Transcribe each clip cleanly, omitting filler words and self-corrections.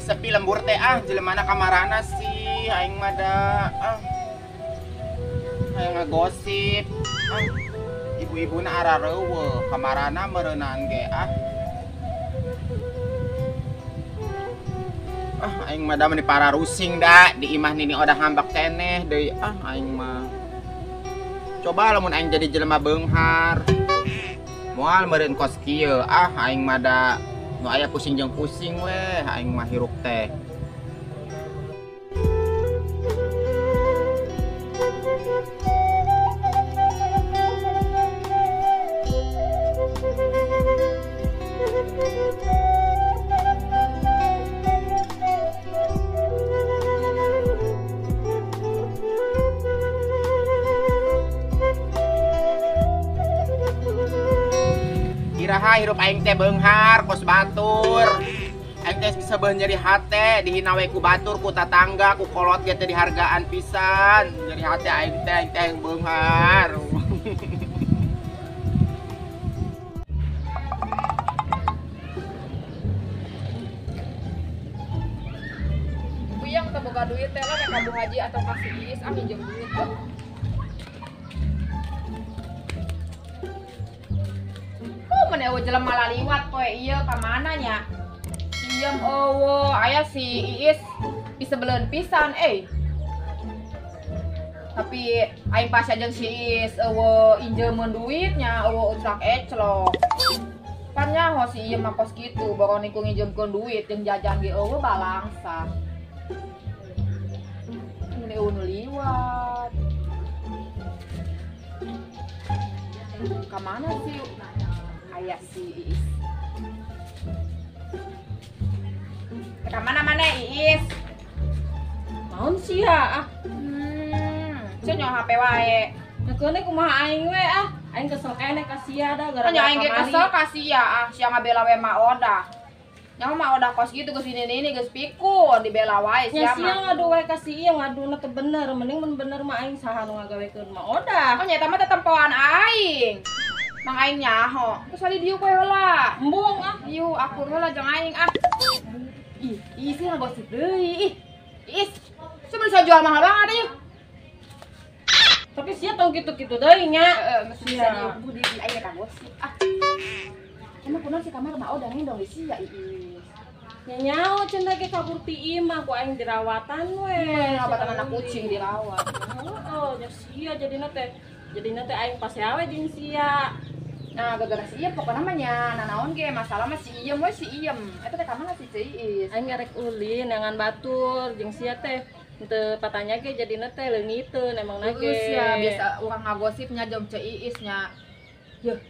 Sepi lembur teh ah, jelemana kamarana sih, aing mah da ah. Hayang ngagosip. Ah, ibu-ibuna arareuweuh, kamarana meureunan ge ah. Ah, aing mah da meuni pararusing da, di imah nini odah ngambek keneh deui ah aing mah. Coba lamun aing jadi jelema beunghar. Moal meureun kos kieu ah aing mah da nu aya pusing jeung pusing weh aing mah hirup teh. Iraha hirup aing teh beunghar kos batur. Aing teh bisa beun nyeri hate dihina we ku batur ku tatangga ku kolot ge teh dihargaan pisan. Nyeri hate aing teh beunghar. Kuyang teu boga duit teh lah ka Bu Haji atau ka si Iis ah minjem duit. Mun eueuh jelema laliwat poe ieu ka mana nya? Siem eueuh aya si Iis disebeleun pisan euy. Tapi aing pas jeung si Iis eueuh injeumeun duitnya eueuh ucrak eclok. Pan nyaho si ieu mah kos kitu boroni ku nginjeumkeun duit jeung jajan ge eueuh balangsa. Mun eueuh nu liwat. Ka mana sih? Aya si Iis. Ka mana-mana Iis? Naon sih ya ah? Sia nyaho HP wae. Ngekeun kumaha aing we ah. Aing kesel keneh ka sia da gara-gara nya aing ge kesel ka sia ah, sia ngabela we ma Odah. Nyaho ma Odah kos kitu geus ini geus pikun dibela wae sia mah. Nya sia ngadu wae ka si ieu ngaduna teu bener, mending mun bener mah aing saha nu ngagawekeun ma Odah. Oh nya eta mah tetempoan aing. Mang aing nyaho. Terus ari dieu kowe heula. Embung ah. Ieu akur heula jeung aing ah. Ih, Iis ngagosip deui. Ih. Iis, sia bisa jual mahal banget ieu. Tapi sia tong kitu-kitu deui nya. Heeh, geus bisa dieu budi aing ka gosip ah. Emang kunaon si kamar mah Odah ngendong di sia Iis. Nya nyaho cenah ge kabur ti imah ku aing dirawatan we. Rawatan anak kucing dirawat. Heeh, nya sia jadina teh. Jadina teh aing pasea we jeung sia. Nah, gara-gara si Iem pokoknya mah nya nanaon ge masalah mah si Iem we si Iem. Eta teh ka mana si Ceu Iis? Aing ngarek ulin neangan batur jeung sia teh henteu patanya ge jadina teh leungiteun emang na ge. Geus ya biasa urang ngagosipnya jeung Ceu Iis nya. Yeuh.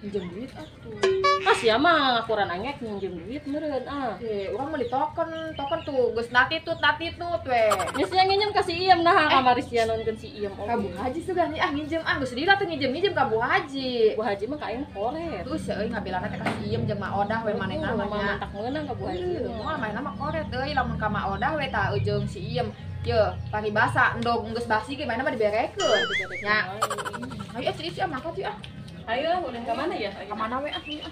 Minjem duit atuh. Ah sia mah ngakuran angek minjem duit meureun ah. Heh, urang meuli token, token tuh geus natitut natitut we. Nya sia nginjem ka si Iem nah kamari sia nonkeun si Iem oge. Ka Bu Haji sugan ah nginjem ah geus lila teh nginjem-nginjem ka Bu Haji. Bu Haji mah ka aing koret. Tuh sia euy ngabelana teh ka si Iem jeung Ma Odah we manehna mah nya. Tak meunang ka Bu Haji. Moal manehna mah koret euy lamun ka Ma Odah we tah jeung si Iem. Yeuh, paribasa endog geus basi ge manehna mah diberekeun. Nya. Ayo ah Ceu Iis ah mangkat yeuh ah. Ayo, udah ke mana ya? Ke mana we ah? Ayo.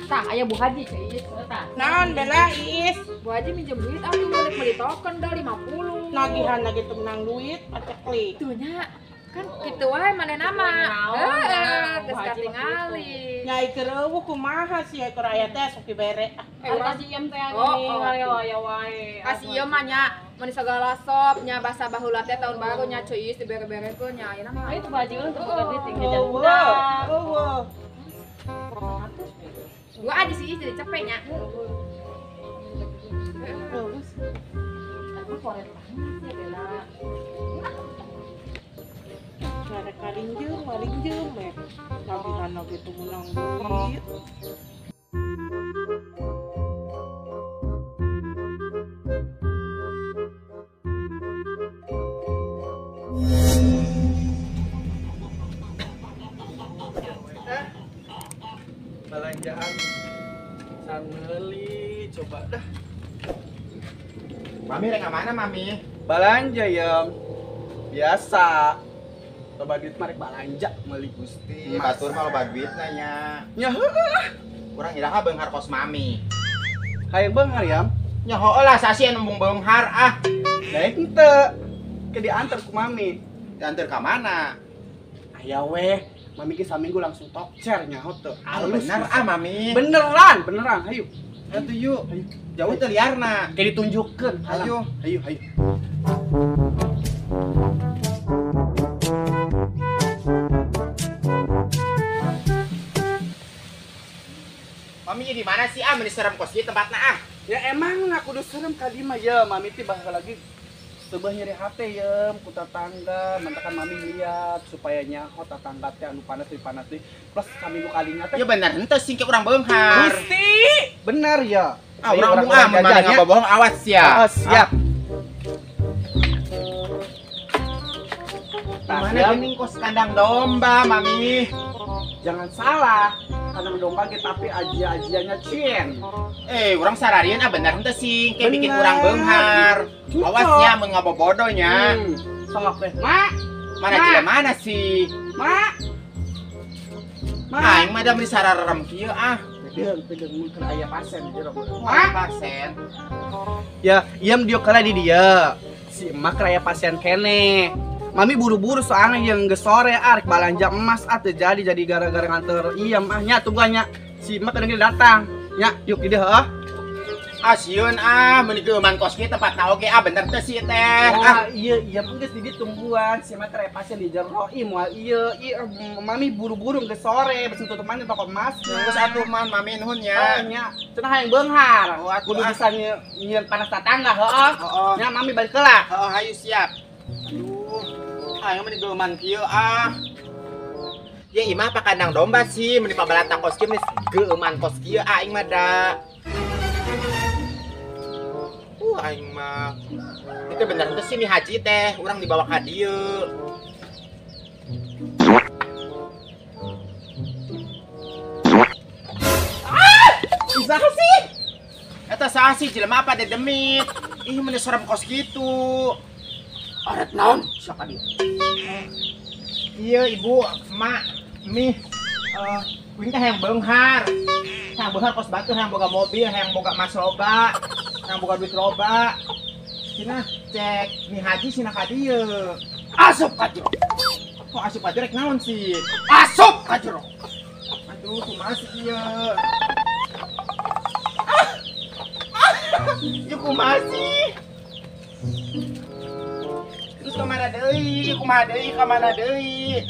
Tah, aya Bu Haji Ceu Iis. Naon Bella Iis? Bu Haji minjem duit atuh balik meuli token dah 50. Nagihan lagi teu menang duit paceklik. Tuh nya. Kan kitu wae manehna mah. Heeh, geus katingali. Nya keur eueuh kumaha sih keur aya teh sok dibere. Ka si Iem teh geuning aya wae. Ka si Iem mah nya mun sagala sop nya basa baheula teh tahun baru nya Ceu Iis dibere-berekeun nya ayeuna mah. Ayo tuh Bu Haji mah teu boga duit ting jajan budak. Eueuh. 100. Gua aja si Iis jadi capek nya. Heeh. Emang koret banget sih Bella. Ngarek ngarinjeum, ngarinjeum we. Nagihan oge teu meunang duit. Belanjaan san meuli coba dah. Mami rek ka mana Mami? Balanja ya. Biasa. Loba duit mah rek balanja meuli Gusti. Batur mah loba duitna nya. Nya heueuh. Urang iraha beunghar kos Mami. Hayang beunghar ya? Nya heueuh lah sasi anu embung beunghar ah. Daek henteu. Ke diantar ku Mami. Diantar ka mana? Aya weh, Mami ge saminggu langsung tokcer nyaho teu. Ah bener ah Mami. Beneran, beneran. Hayu. Atuh yuk. Jauh teu liarna. Ke ditunjukkeun. Hayu. Hayu, hayu. Mami di mana sih ah, meni serem kos ieu tempatna ah. Ya emang lah kudu serem ka dieu mah ya, Mami teh bakal lagi seubeuh nyeri hate ye ku tatangga, mantakan Mami lihat supaya nyaho tatangga teh anu panas deui panas deui. Plus saminggu kalinya teh. Ya bener henteu sih ke urang beunghar. Gusti, bener ya. Ah urang embung ah mun maneh ngabobohong awas ya. Oh, siap. Ah. Mana geuning kos kandang domba, Mami? Jangan salah, kandang domba ge tapi ajia-ajianya cien. Urang sararian ah bener henteu sih, kayak bikin urang beunghar. Awas ya mun ngabobodo nya. Sok teh. Mak, mana jelema mana sih? Mak. Mak, aing mah da meuni sararem kieu ah. Pedeung, pedeung mun keur aya pasien di jero. Mak, pasien. Ya, ieu dieu kala di dieu. Si emak keur aya pasien keneh. Mami buru-buru soalnya yang geus sore ah rek balanja emas ah teu jadi gara-gara nganter iya mah nya tungguan nya. Si emak kadang datang. Nya, yuk di dieu heuh. Ah sieun ah meuni geuman kos kieu tempatna oge ah bener teu sih teh. Ah iya iya geus di dieu tungguan si emak teh pasien di jero ih moal ieu ih mami buru-buru geus sore besi tutup mana toko emas. Geus atuh man mami nuhun nya. Oh nya, cenah hayang beunghar. Kudu bisa nyieun panas tatangga heuh. Nya mami balik heula. Heuh hayu siap. Aduh. Aing meni geuman kieu ah. Ya imah apa kandang domba sih meni pabalata kos kieu meni geuman kos kieu aing mah da. Aing mah. Itu bener teu sih mi haji teh, urang dibawa ka dieu. Ah! Saha sih? Eta saha sih jelema apa dedemit? Ih meni serem kos kitu. Arek naon? Siapa dia? Iya ibu, emak, mi, kuing teh hayang beunghar. Hayang beunghar kos batur, hayang boga mobil, hayang boga emas loba, hayang boga duit loba. Cenah cek mi haji cenah ka dieu. Asup ka jero. Kok asup ka jero rek naon sih? Asup ka jero. Aduh, kumaha sih ieu? Ieu kumaha sih? Terus kemana deui? Kumaha deui? Kamana deui?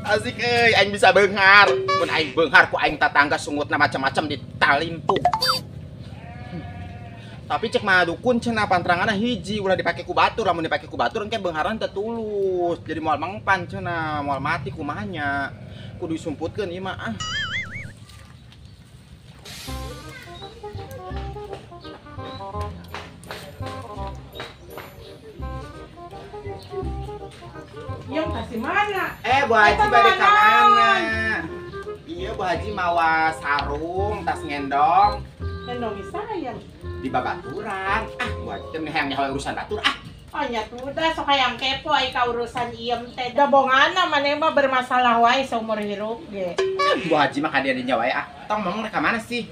Asik euy, aing bisa beunghar. Mun aing beunghar ku aing tatangga sungutna macam-macam ditalimpu. Tapi cek mah dukun cenah pantranganna hiji ulah dipake ku batur, lamun dipake ku batur engke beungharan teu tulus. Jadi moal mangpan cenah, moal mati kumaha nya. Kudu disumputkeun ieu mah ah. Yang kasih mana? Bu Haji balik ka mana? Iya, Bu Haji mawa sarung, tas ngendong. Ngendong sayang. Di babaturan. Ah, Bu Haji teh hayang nyaho urusan batur ah. Oh nya tuh sok hayang kepo ai ka urusan iem teh. Da bongana maneh mah bermasalah wae saumur hirup ge. Bu Haji mah ka dieu wae ah. Tong ngomong rek ka mana sih?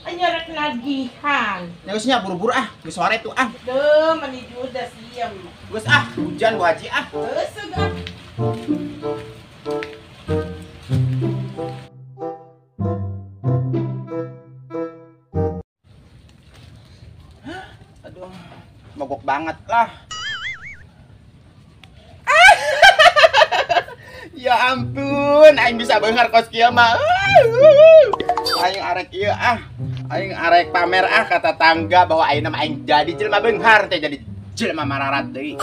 Anya rek nagihan. Ya geus nya buru-buru ah, geus sore tuh ah. Deuh meni judas iem. Geus ah, hujan Bu Haji ah. Geus ah. Aduh, mogok banget lah. Ya ampun, aing bisa beunghar kos kieu mah. Aing arek ieu ah. Aing arek pamer ah kata tangga bahwa aing mah aing jadi jelema beunghar teh jadi jelema mararat deui.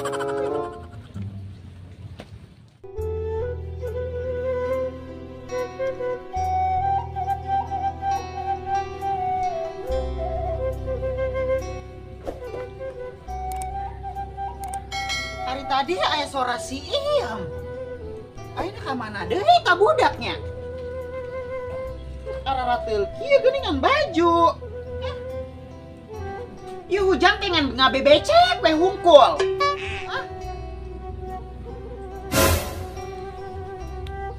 Tadi aya sora si Iyem. Ayeuna ka mana deui ka budaknya? Ararateul kieu geuningan baju. Ieu hujan teh ngan ngabebecek we hungkul.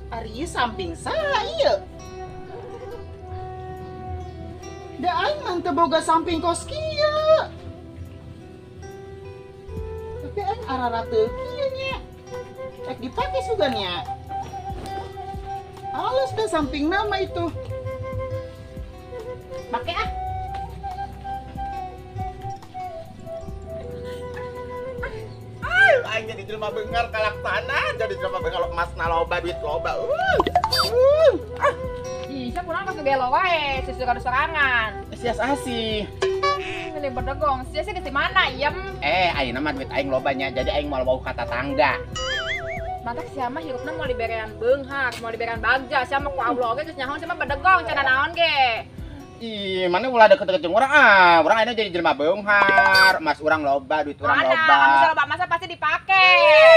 Ari ieu samping saha ieu? Da aing mah teu boga samping kos kieu. Tapi aing ararateul kieu nya. Rek dipake sugan nya. Halus dah samping nama itu. Pake ah. Aing jadi jelema beunghar kalaksana, jadi jelema beunghar emasna loba, duit loba. Ih, sia kunaon kos gelo wae, susu sorangan. Sia sih. Ini berdegong, sia sih di mana, Iyem? Ayeuna mah duit aing loba nya, jadi aing moal wauh ka tatangga. Matak sia mah hirupna moal diberean beunghar, moal diberean bagja, sia mah ku Allah oge geus nyaho sia mah bedegong cenah naon ge. Ih, mana ulah deket-deket jeung urang ah. Urang ayeuna jadi jelema beunghar, emas urang loba, duit urang loba. Mana? Loba emasnya pasti dipake.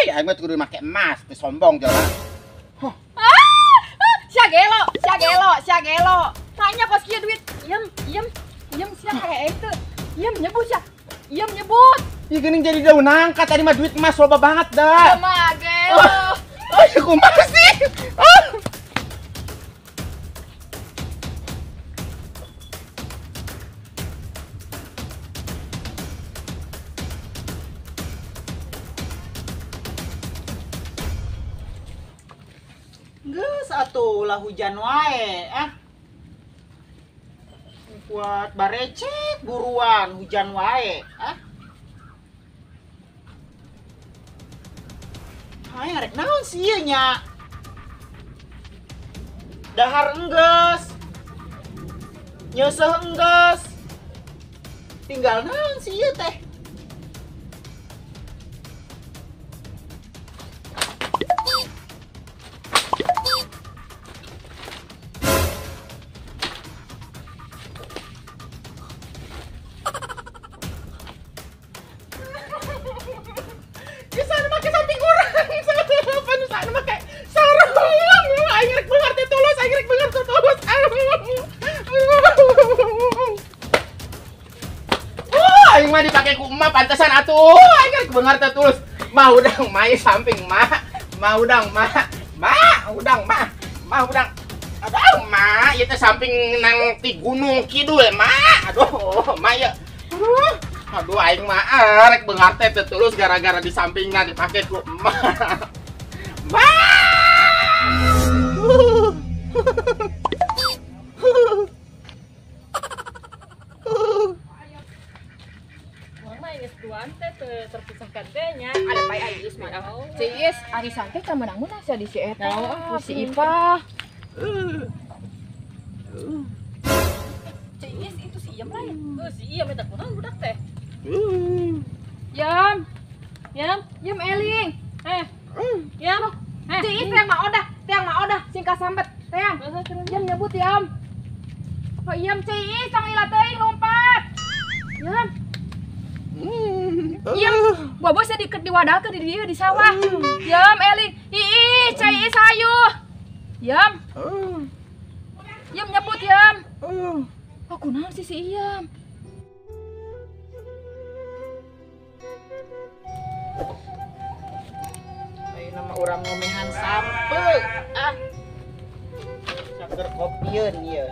Ih, aing mah kudu make emas, teu sombong jelema. Huh. Sia gelo, sia gelo, sia gelo. Tanya kos kieu duit. Iyem, iyem, iyem sia kayak itu. Iyem nyebut sia. Iyem nyebut. Ih, geuning jadi daun nangka tadi mah duit emas loba banget dah. Mah gelo. Oh, kumaha sih? Ah. Geus atuh ulah hujan wae ah. Kuat barecek buruan hujan wae ah. Hayang rek naon sih ieu nya? Dahar enggeus. Nyeuseuh enggeus. Tinggal naon sih ieu teh? Aing mah dipake ku emak pantesan atuh. Aing rek beunghar teh tulus. Mah udang mai samping mah. Mah udang mah. Mah udang mah. Mah udang. Aduh mah, ieu teh samping nang ti Gunung Kidul mah. Aduh, mah ieu. Aduh, aduh aing mah rek beunghar teh tulus gara-gara di sampingna dipake ku emak. Mah. Terpisahkan teh nya. Ada bae ai Is mah. Si Is arisan teh ka meunang-meunang sia di si eta. Si Ipah. Si Is itu si Iyem lain. Heuh si Iyem eta kunaon budak teh? Yam. Yam, Yam eling. Yam. Si Is teang mah odah, teang mah odah sing kasambet. Teang. Yam nyebut Yam. Oh Yam si Is tong ila teuing lompat. Yam. Yam, bobo saya diwadalkeun di dieu di sawah. Yam eling, ii cai Is hayu. Yam. Yam nyebut Yam. Oh kunaon sih si Iyam? Ayeuna mah urang ngomehan sampe ah. Saker kopieun ieu.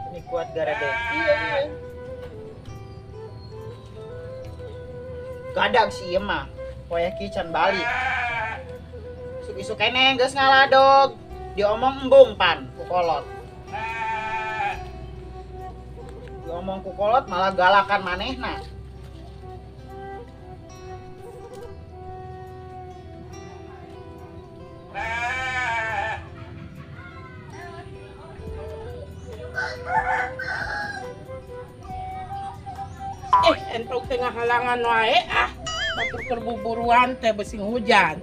Ini kuat gara-gara ieu ieu. Gadag si ieu mah, poe kieu can balik. Isuk-isuk keneh geus ngaladog, diomong embung pan ku kolot. Diomong ku kolot malah galakan manehna. Entok tengah halangan wae ah. Batur keur buburuan teh besing hujan.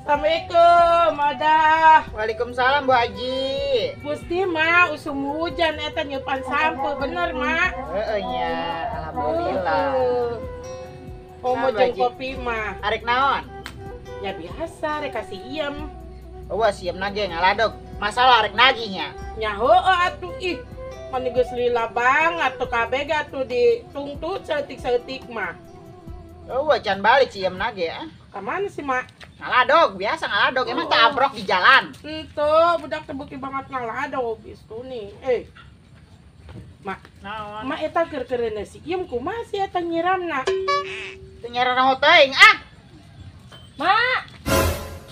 Assalamualaikum, Odah. Waalaikumsalam Bu Haji. Gusti mah usum hujan eta nyeupan sampe bener, Mak? Heeh nya, alhamdulillah. Komo jeung kopi mah. Arek naon? Ya biasa rek kasih iem. Eueuh siem nage ngaladog. Masalah arek nagihnya. Nya heueuh atuh ih. Mani geus lila banget tuh kabeh atuh ditungtut saeutik-saeutik mah. Eueuh can balik si iem nage ah. Ka mana sih mak? Ngaladog, biasa ngaladog. Emang tak abrok di jalan. Henteu, budak teh beuki banget ngaladog geus nih. Eh. Mak, naon? Mak eta keur-keureuna si iem kumaha si eta nyiramna? Teu nyarana teuing ah. Mak.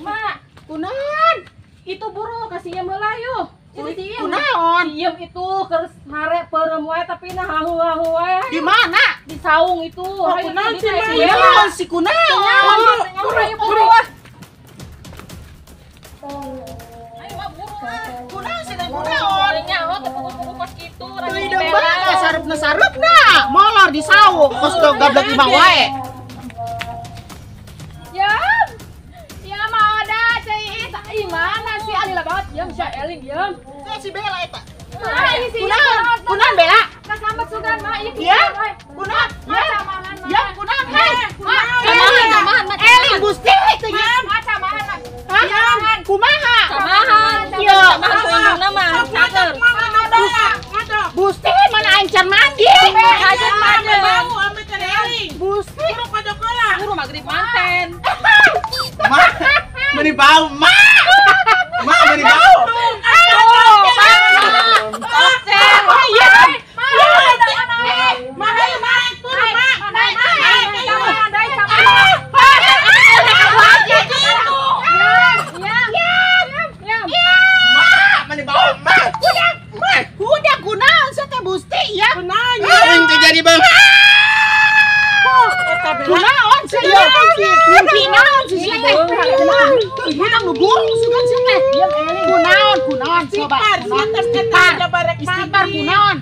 Mak, kunaon? Itu buru kasih iem heula yeuh. Itu si iem. Kunaon? Si iem itu keur hare peureum wae tapi nah hahu-hahu wae. Di mana? Di saung itu. Oh, kunaon si mak? Kunaon si kunaon? Buru ah. Ayo mak buru ah. Kunaon si kunaon? Nyaho teh pugu-pugu kos kitu. Teu hideung banget sarupna-sarupna. Molor di saung kos gablek imah wae. Yam. Ya mah ada cai ih mana sih alila banget yam sia eling yam. Teh si Bella eta. Nah, ini sih. Kunaon? Kunaon Bella? Kasambat sugan mah ieu. Ya? Kunaon? Ya, kunaon? Hei, Kunaon? Eling Gusti teh Mam, Camahan, Mak. Hah? Kumaha? Camahan. Iya. Camahan ku indungna mah. Cager. Gusti mana aing can mandi? Aja mandi. Bau ambe teh eling. Gusti Buru kodok heula. Buru magrib manten. Mak, meni bau, mak. Mak meni bau. Mak, meni bau, mak. Udah kunaon sia teh Gusti ya? Kunaon? Aing teh jadi bang. Kunaon sia ieu? Mimpi naon sih sia teh? Kunaon nu burung sugan sia teh? Kunaon, kunaon coba. Istighfar, Istighfar kunaon?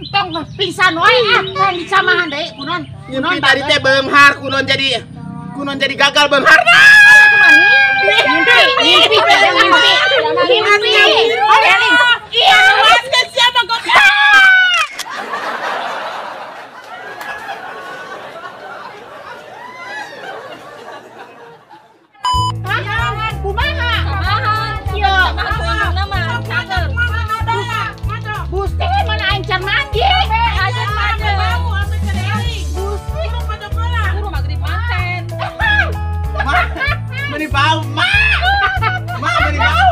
Entong pingsan wae ah, kan dicamahan deui kunaon. Mimpi tadi teh beunghar, kunaon jadi gagal beungharna. Mimpi, mimpi, mimpi. Mimpi. Eling. Iya, siapa kok? Kumaha? Camahan. Iya. Camahan ku indungna mah. Cager. Gusti mana aing can mandi? Aja mandi. Gusti Buru magrib manten. Mak, meni bau, mak. Mak meni bau.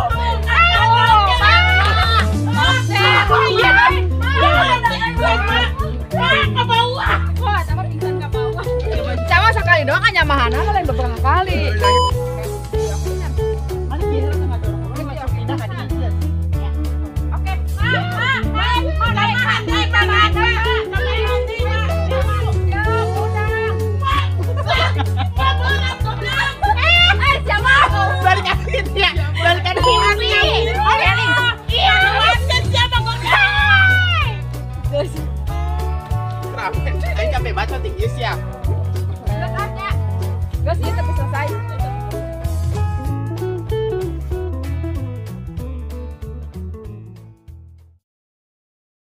Wah, sama pingsan ka bawah. Cama sekali doang kan nyamahana lain beberapa kali.